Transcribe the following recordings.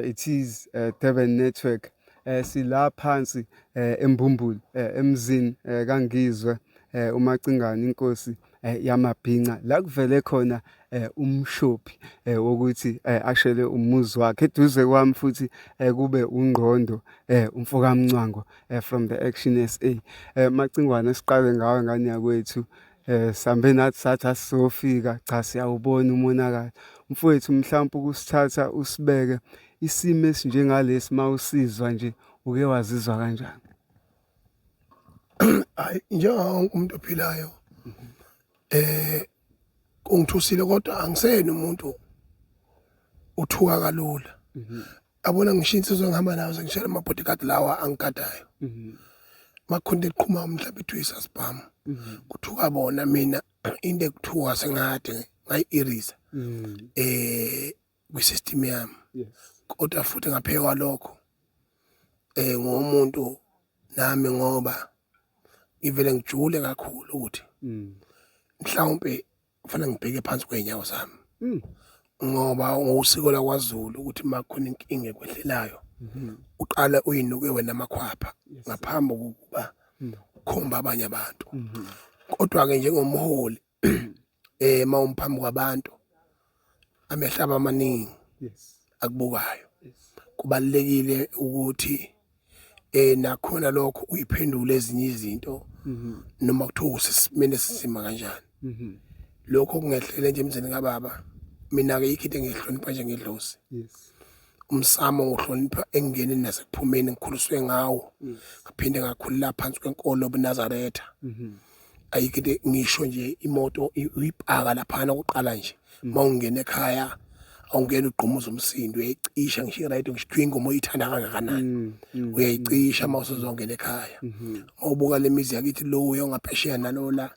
It is Durban Network. Sila phansi eMbumbulu emzini kaNgizwe uMacingane inkosi yamabhinca la kuvele khona umshophi wokuthi ashele umuzi wakhe eduze kwami futhi kube uNgqondo umfoka Mncwango from the Action SA. Macingwane, siqale ngawe ngane yakwethu. Sihambe nathi sathi asizofika, cha, siyawubona umonakalo. Mfowethu, mhlawumpe ukusithatha usibeke isimo esinjengalesi, mawusizwa nje uke wazizwa kanjani? Hayi, njengawo wonke umuntu ophilayo, kungithusile, kodwa angiseyena umuntu uthuka kalula. Yabona, ngisho insizwa engihamba nayo, sengishela ama-bodyguard lawa angigadayo, makhona eqhuma mhlawumbe ithuyisa sibhamu, kuthuka bona. Mina into ekuthuka sengade ngayi-erase kwi-system yami. Kodwa futhi ngapheka kwalokho, ngomuntu nami, ngoba ngivele ngijule kakhulu ukuthi mhlawumbe kufanele ngibheke phansi kwey'nyawo zami, ngoba ngosiko lakwaZulu ukuthi uma kukhona inkinga ekwehlelayo, uqala uyinuke wena amakhwapha ngaphambi kokuba ukhomba abanye abantu. Kodwa-ke njengomholi, mawumphambi kwabantu, amehlaba amaningi akubukayo, kubalekile ukuthi nakhona lokho uyiphendule ezinye izinto, noma kuthiwa usesimeni esizima kanjani. Lokho kungehlele nje emzini kababa. Mina ke yikho into engihlonipha njengedlozi. Umsamo ngihlonipha engeneni nasekuphumeni, ngikhuliswe ngawo, ngaphinde ngakhulela phansi kwenkolo yobuNazaretha. Ayikho into, ngisho nje imoto uyipaka laphana kuqala nje mawungena ekhaya, awungena ugqumuza umsindo, uyayicisha ngisho i-radio, ngisho kuthiwa ingoma oyithanda kangakanani, uyayicisha uma usuzongena ekhaya. Mawubuka le mizi yakithi, lo uyongaphesheya nalola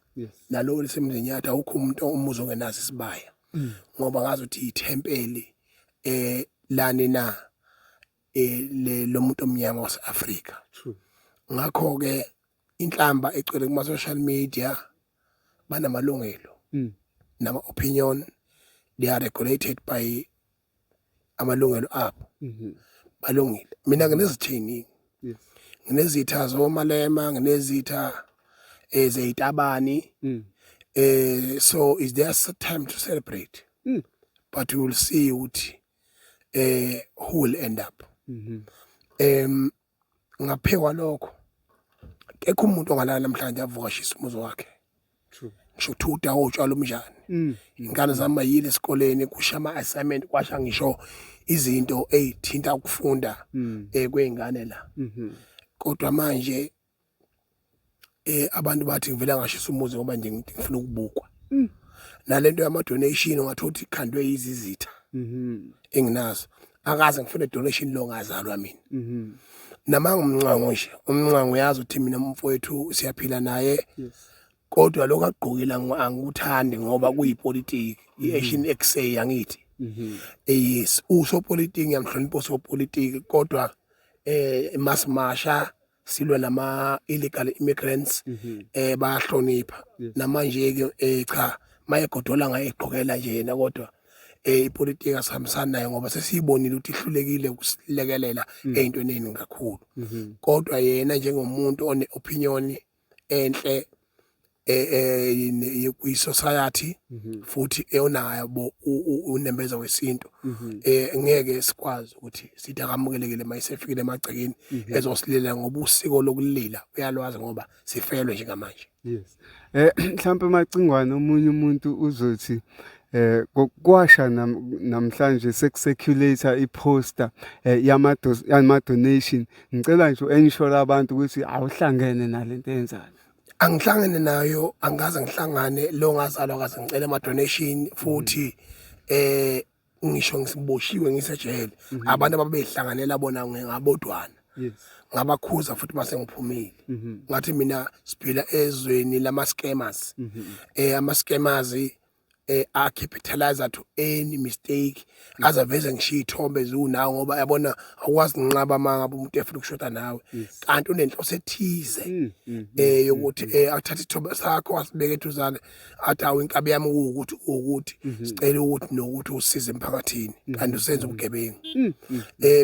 nalo lisemzinyathi, awukho umuntu umuzi ongenaso isibaya, ngoba ngazi ukuthi ithempeli lani na le lomuntu omnyama wase-Afrika. Ngakho ke inhlamba egcwele kuma social media, banamalungelo nama opinion, they are regulated by amalungelo abo. Balungile. Mina nginezitha eziningi. Nginezitha zomalema, nginezitha ezeyitabani. So is there time to celebrate? But we will see ukuthi who will end up. Ngaphekwa lokho, kekho umuntu ongalala namhlanje avuka shisa umuzi wakhe. Ngisho kuthiwa udawo umnjani. Ingane zami ayile esikoleni, kusha ama assignment, kwasha ngisho izinto ezithinta ukufunda kwezingane la. Kodwa manje abantu bathi ngivela ngashisa umuzi ngoba nje ngifuna ukubukwa. Nalento yama donation ungathola ukuthi ikhandwe yizizitha enginazo. Akaze ngifune donation lo ngazalwa mina. Nama ngumncwango nje, umncwango uyazi ukuthi mina umfowethu siyaphila naye. Kodwa lokho agqokile angikuthandi ngoba kuyipolitiki, i-Action XA angithi. Yes, usopolitiki, ngiyamhlonipha usopolitiki, kodwa masimasha silwe nama illegal immigrants, bayahlonipha. Namanje ke cha, mayegodola ngayegqokela nje yena, kodwa ipolitiki asihambisani nayo ngoba sesiyibonile ukuthi ihlulekile ukusilekelela ey'ntweni ey'ningi kakhulu. Kodwa yena njengomuntu one opinion enhle kwi-society, futhi eyonabo unembeza wesintu, ngeke sikwazi ukuthi sithi akamukelekile mayisefikile emagcekeni ezosilela, ngoba usiko lokulila uyalwazi, ngoba sifelwe njengamanje. Yes. Mhlawumbe Macingwane, omunye umuntu uzothi kwasha namhlanje seku-circulate i-poster yama donation. Ngicela nje u-ensure abantu ukuthi awuhlangene nalento eyenzayo. Angihlangene nayo, angikaze ngihlangane. Lo ngazalwa kaze ngicela ama donation, futhi ngisho ngisiboshiwe ngisejele, abantu ababehlanganela bona ngabodwana ngabakhuza futhi mase ngiphumile. Ngathi mina siphila ezweni lama scammers. Ama scammers. A capitalize to any mistake, azaveze ngishiya ithombe ziwunawo, ngoba yabona awukwazi nqaba uma ngabe umuntu efuna ukushoda nawe, kanti unenhloso ethize yokuthi athathe isithombe sakho asibeke eduzane, athi, "Awu, inkabi yami kuwukuthi ukuthi sicela ukuthi nokuthi usize emphakathini," kanti usenza ubugebengu.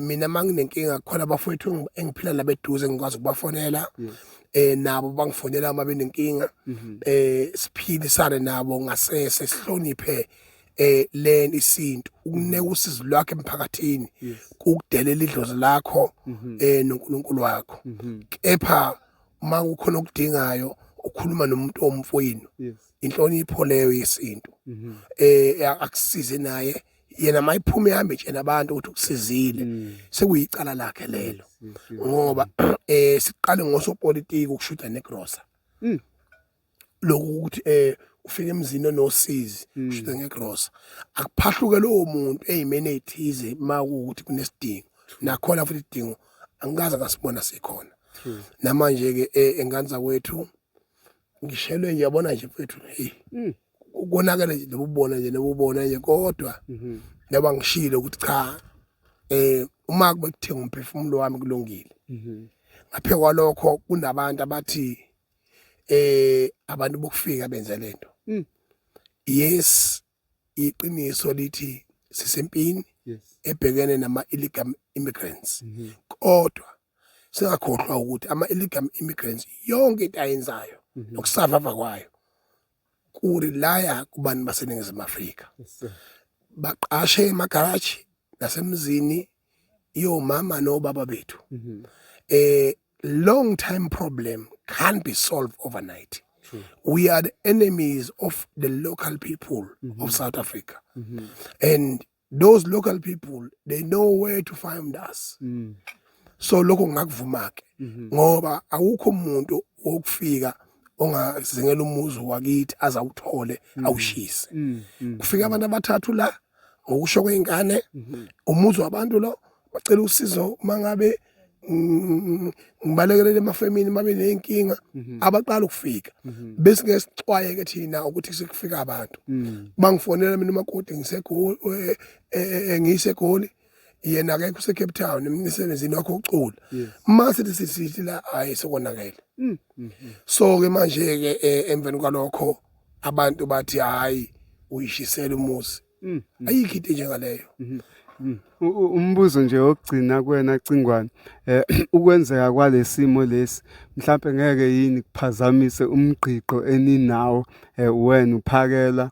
Mina manginenkinga, khona abafowethu engiphila nabo eduze, ngikwazi ukubafonela, nabo bangifonela uma benenkinga, siphilisane nabo ngasese, sihloniphe len isintu. Ukunika usizo lwakho emphakathini kukudelela idlozi lakho noNkulunkulu wakho, kepha uma kukhona okudingayo ukhuluma nomuntu omfowenu. Inhlonipho leyo yesintu, akusize naye yena mayiphuma ihambe etshena abantu ukuthi ukusizile, sekuyicala lakhe lelo. Ngoba siqale ngosopolitiki ukushuda negrosa, lokhu ukuthi ufika emzini onosizi, ushuda ngegrosa, akuphahluke lowo muntu eyimene ethize makuwukuthi kunesidingo. Nakhona futhi idingo angikaze ngasibona sikhona. Namanje ke enganza kwethu ngishelwe nje, yabona nje mfethu, hey, konakele nje nobubona nje nobubona nje, kodwa njengoba ngishilo ukuthi cha, uma kube kuthenga umphefumulo wami kulungile. Ngaphe kwalokho kunabantu abathi abantu bokufika benze lento. Yes, iqiniso lithi sisempini ebhekene nama illegal immigrants, kodwa singakhohlwa ukuthi ama illegal immigrants yonke into ayenzayo nokusavava kwayo kurelaya kubantu baseNingizimu Afrika. Yes sir. Baqashe emagaraji nasemzini yomama nobaba bethu. Long time problem can't be solved overnight. We are the enemies of the local people of South Africa, and those local people, they know where to find us. So lokho ngakuvuma ke, ngoba awukho umuntu wokufika ongazingela umuzi wakithi azawuthole awushise. Kufika abantu abathathu la, ngokusho kweingane, umuzi wabantu lo, bacela usizo mangabe ngibalekelele emafemini mabe nenkinga. Abaqala ukufika bese ngeke sixwayeke thina ukuthi sekufika abantu. Bangifonela mina umakoti ngiseGoli, ngiseGoli, yena akekho, use Cape Town emsebenzini wakho ucula. Mase sithi la, hayi, sekonakele. So ke manje ke emveni kwalokho abantu bathi, hayi, uyishisela umuzi. Ayikho into njengaleyo. Umbuzo nje wokugcina kuwena Cingwane, ukwenzeka kwalesimo lesi mhlambe ngeke yini kuphazamise umgqiqo eninawo, wena uphakela,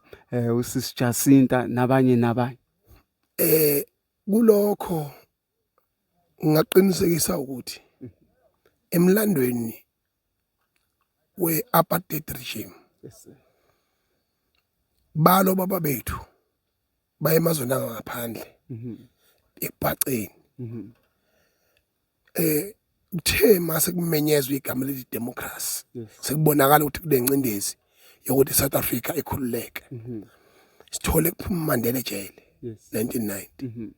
usisi Jacinta nabanye nabanye? Kulokho ngingaqinisekisa ukuthi emlandweni we-apartheid regime, Yes sir. balo baba bethu baye emazweni angaphandle ekubhaceni. Kuthe mase kumenyezwa igama leli democracy, sekubonakala ukuthi kunencindezi yokuthi South Africa ikhululeke, sithole kuphuma uMandela ejele 1990.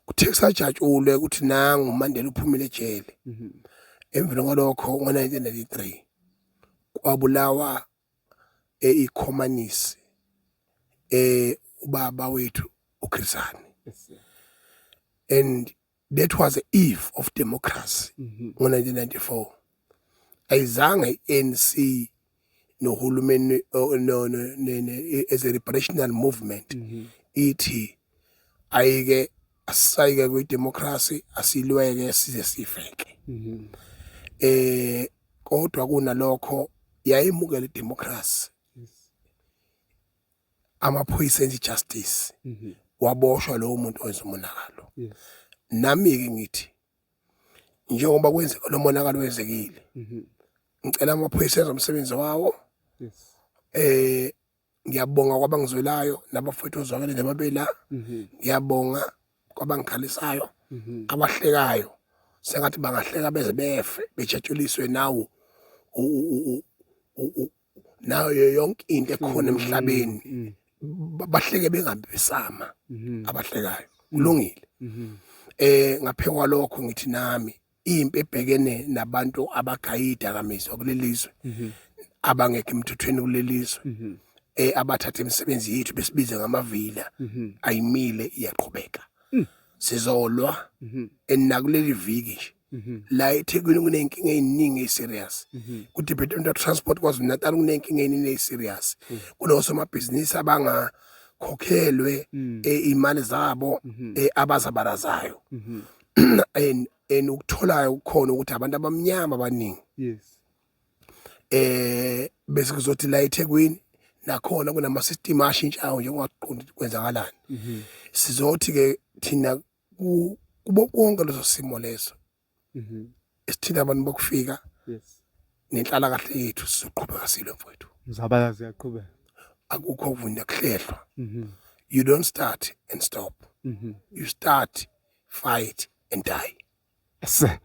Kuthe kusajatshulwe ukuthi nangu uMandela uphumile ejele, emveni kwalokho ngo-1993 kwabulawa eikhomanisi ubaba wethu uChris Hani. Yes sir. And that was the eve of democracy. Ngo-1994 ayizange i-ANC nohulumeni, no, no, as a liberational movement, ithi ayike asayike kwi-democracy, asilweke size sifeke. Kodwa kunalokho yayimukela i-democracy. Amaphoyisa enza justice, waboshwa lowo muntu owenza umonakalo. Nami ke ngithi njengoba kwenzeka lo monakalo wenzekile, ngicela amaphoyisa enze umsebenzi wawo. Ngiyabonga kwabangizwelayo nabafowethu ozwakele nababela. Ngiyabonga kwabangikhalisayo, abahlekayo, sengathi bangahleka beze befe, bejatshuliswe nawo nayo yonke into ekhona emhlabeni. Bahleke bengabe besama abahlekayo, kulungile. Ngaphe kwalokho ngithi nami impi ebhekene nabantu abagaya idakamizwa kuleli zwe, abangekho emthethweni kuleli zwe, Abathatha imisebenzi yethu besibize ngamavila, ayimile, iyaqhubeka. Sizolwa enakuleli viki nje la eThekwini kunenkinga eziningi eserious, ku Department of Transport KwaZulu Natal kunenkinga eziningi eserious, kunosomabhizinisi abangakhokhelwe imali zabo abazabalazayo, and ukutholayo kukhona ukuthi abantu abamnyama abaningi. Bese kuzothi la eThekwini nakhona kunama system ashintshayo nje, ungaqondi ukuthi kwenzakalani. Sizothi ke thina kubo konke leso simo leso esithinta abantu bokufika nenhlala kahle yethu, sizoqhubeka silwe, mfowethu. Mzabalazo uyaqhubeka. Akukho ukuvunya kuhlehlwa. You don't start and stop. You start, fight and die. Ese.